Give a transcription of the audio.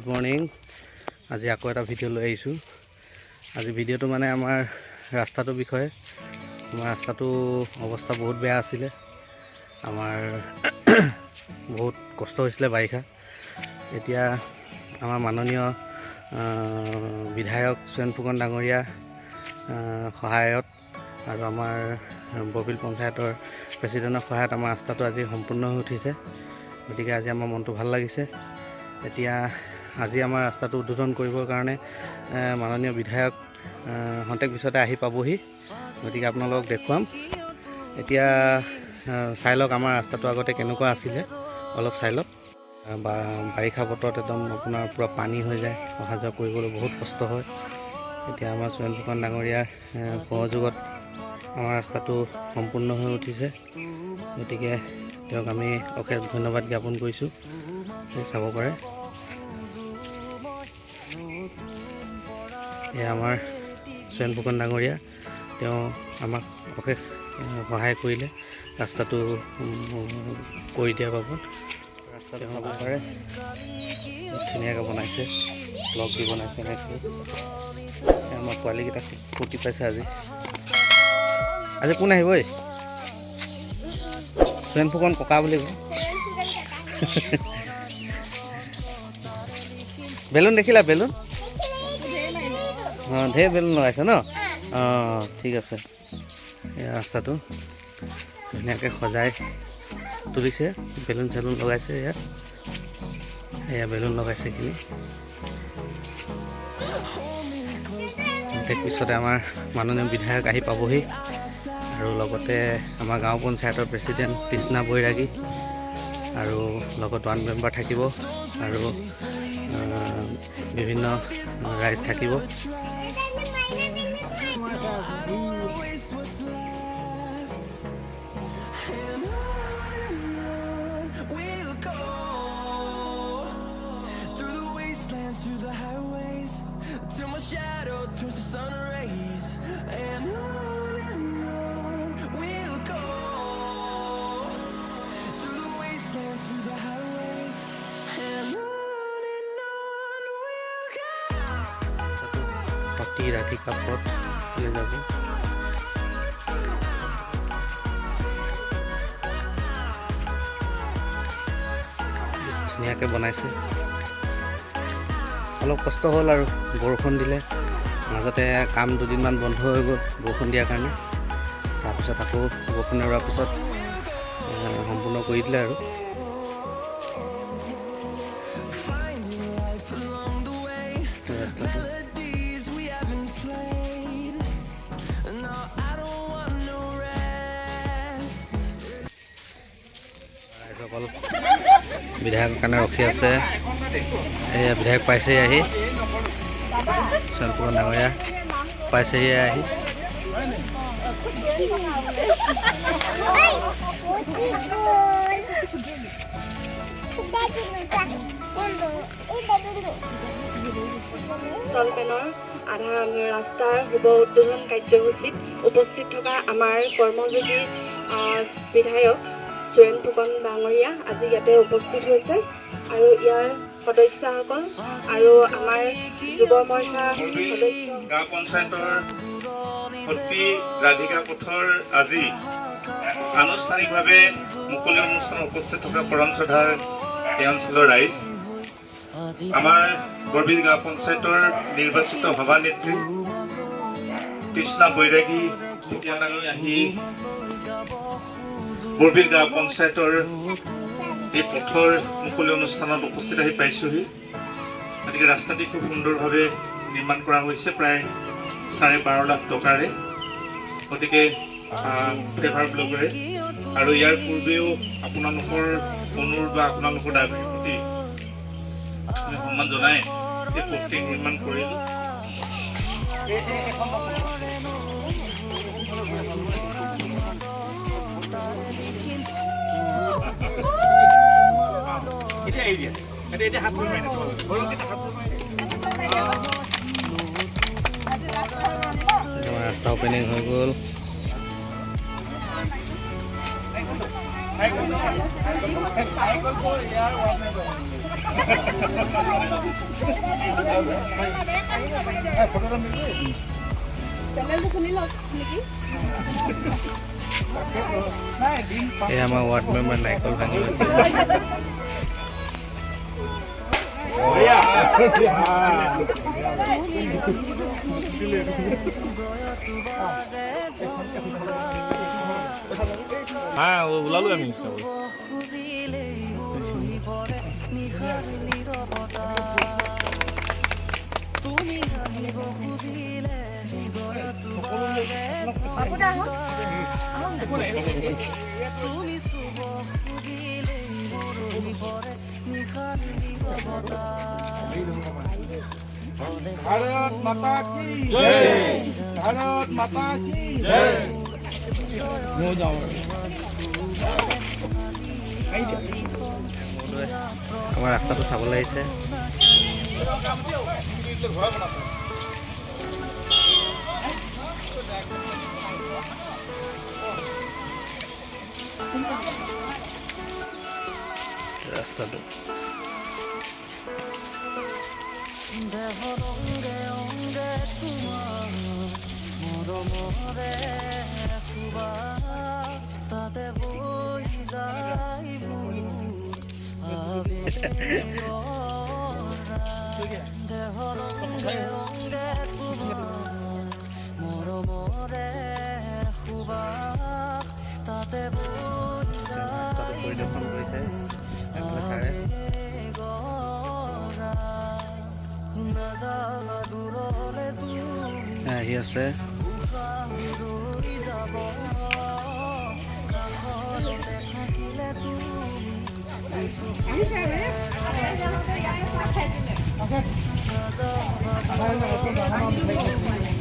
Good morning. আজি আকৌ এটা ভিডিঅ' লৈ আহিছোঁ। আজি ভিডিঅ'টো মানে আমাৰ ৰাস্তাটোৰ বিষয়ে। আমাৰ ৰাস্তাটো অৱস্থা বহুত বেয়া আছিলে। আমাৰ বহুত কষ্ট হৈছিলে বাৰিষা। এতিয়া আমাৰ মাননীয় বিধায়ক সুৰেণ ফুকন ডাঙৰীয়া সহায়ত আৰু আমাৰ বৰবিল পঞ্চায়তৰ প্ৰেচিডেণ্টৰ সহায়ত আমাৰ ৰাস্তাটো আজি সম্পূৰ্ণ হৈ উঠিছে। গতিকে আজি আমাৰ মনটো ভাল লাগিছে। এতিয়া আজি আমাৰ ৰাস্তাটো উদ্বোধন কৰিবৰ কাৰণে মাননীয় বিধায়ক খন্তেক পিছতে আহি পাবহি। গতিকে আপোনালোকক দেখুৱাম। এতিয়া চাই লওক, আমাৰ ৰাস্তাটো আগতে কেনেকুৱা আছিলে অলপ চাই লওক। বা বাৰিষা বতৰত একদম আপোনাৰ পূৰা পানী হৈ যায়, অহা যোৱা কৰিবলৈ বহুত কষ্ট হয়। এতিয়া আমাৰ সুৰেণ ফুকন ডাঙৰীয়াৰ সহযোগত আমাৰ ৰাস্তাটো সম্পূৰ্ণ হৈ উঠিছে। গতিকে তেওঁক আমি অশেষ ধন্যবাদ জ্ঞাপন কৰিছোঁ। এই চাব পাৰে, এয়া আমাৰ সুৰেণ ফুকন ডাঙৰীয়া। তেওঁ আমাক অশেষ সহায় কৰিলে ৰাস্তাটো কৰি দিয়াৰ বাবদ। ৰাস্তাটো চাব পাৰে, ধুনীয়াকৈ বনাইছে, ব্লক দি বনাইছে এনেকৈ। আমাৰ পোৱালীকেইটা খুব ফূৰ্তি পাইছে আজি। আজি কোন আহিব? ঐ সুৰেণ ফুকন ককা বুলি কওঁ। বেলুন দেখিলা? বেলুন, অঁ, ঢেৰ বেলুন লগাইছে ন? অঁ, ঠিক আছে। এই ৰাস্তাটো ধুনীয়াকৈ সজাই তুলিছে, বেলুন চেলুন লগাইছে ইয়াত। এয়া বেলুন লগাইছে এইখিনি। ঠিক পিছতে আমাৰ মাননীয় বিধায়ক আহি পাবহি আৰু লগতে আমাৰ গাঁও পঞ্চায়তৰ প্ৰেচিডেণ্ট তৃষ্ণা বৈৰাগী আৰু লগত ৱাৰ্ড মেম্বাৰ থাকিব আৰু বিভিন্ন ৰাইজ থাকিব। We'll go through the wastelands, through the highways, till my shadow turns to sun rays. And on we'll go through the wastelands, through the highways, and on we'll go. ৰাস্তাটো সতী ৰাধিকা পথ লৈ যাব। বেছ ধুনীয়াকৈ বনাইছে। অলপ কষ্ট হ'ল আৰু বৰষুণ দিলে। মাজতে কাম দুদিনমান বন্ধ হৈ গ'ল বৰষুণ দিয়াৰ কাৰণে। তাৰপিছত আকৌ বৰষুণ এৰোৱাৰ পিছত সম্পূৰ্ণ কৰি দিলে আৰু। Finding life along the way. ৰাস্তাটো Melodies we haven't played. No, I don't want no rest. ৰাইজসকল বিধায়কৰ কাৰণে ৰখি আছে। এয়া বিধায়ক পাইছেহি আহি। সুৰেণ ফুকন ডাঙৰীয়া পাইছেহি আহি। স্থলপেনৰ আধা ৰাস্তাৰ শুভ উদ্বোধন কাৰ্যসূচীত উপস্থিত থকা আমাৰ কৰ্মযোগী বিধায়ক সুৰেণ ফুকন ডাঙৰীয়া আজি ইয়াতে উপস্থিত হৈছে আৰু ইয়াৰ সদস্যসকল আৰু আমাৰ যুৱ মৰ্চা সদস্য। গাঁও পঞ্চায়তৰ সতী ৰাধিকা পথৰ আজি আনুষ্ঠানিকভাৱে মুকলি অনুষ্ঠানত উপস্থিত থকা পৰম শ্ৰদ্ধাৰ এই অঞ্চলৰ ৰাইজ, আমাৰ বৰবিল গাঁও পঞ্চায়তৰ নিৰ্বাচিত সভানেত্ৰী তৃষ্ণা বৈৰাগী ফুকন আহি বৰবিল গাঁও পঞ্চায়তৰ এই পথৰ মুকলি অনুষ্ঠানত উপস্থিত আহি পাইছোঁহি। গতিকে ৰাস্তাটি খুব সুন্দৰভাৱে নিৰ্মাণ কৰা হৈছে প্ৰায় 12.5 লাখ টকাৰে। গতিকে ফেভাৰ ব্লগেৰে আৰু ইয়াৰ পূৰ্বেও আপোনালোকৰ অনুৰোধ বা আপোনালোকৰ দাবীৰ প্ৰতি আমি সন্মান জনাই এই পথটি নিৰ্মাণ কৰিলোঁ। আমাৰ ৰাস্তা অ'পেনিং হৈ গ'ল। চেনেলটো খুলি লওক নেকি। এই আমাৰ ৱাৰ্ড মেম্বাৰ নাৰিকল ভাঙিব। হা, ওলালো আমি। भारत माता की जय, भारत माता की जय। আমাৰ ৰাস্তাটো চাবলৈ আহিছে। ৰাস্তাটো দেহৰ অংগে অংগে তোমাৰ মৰমৰে সুবাস, তাতে বৈ যায় মোৰ আবেগৰ। দেহৰ অংগে অংগে তোমাৰ মৰমৰে সুবাস, তাতে বৈ ৰাস্তাটো যায় পৰিদৰ্শন কৰিছে এইফালে ছাৰে। আবেগৰ। নাযাবা দূৰলে তুমি, আহি আছে। উশাহ ৰৈ যাব কাষতে থাকিলে তুমি। নাযাবা দূৰলে তুমি।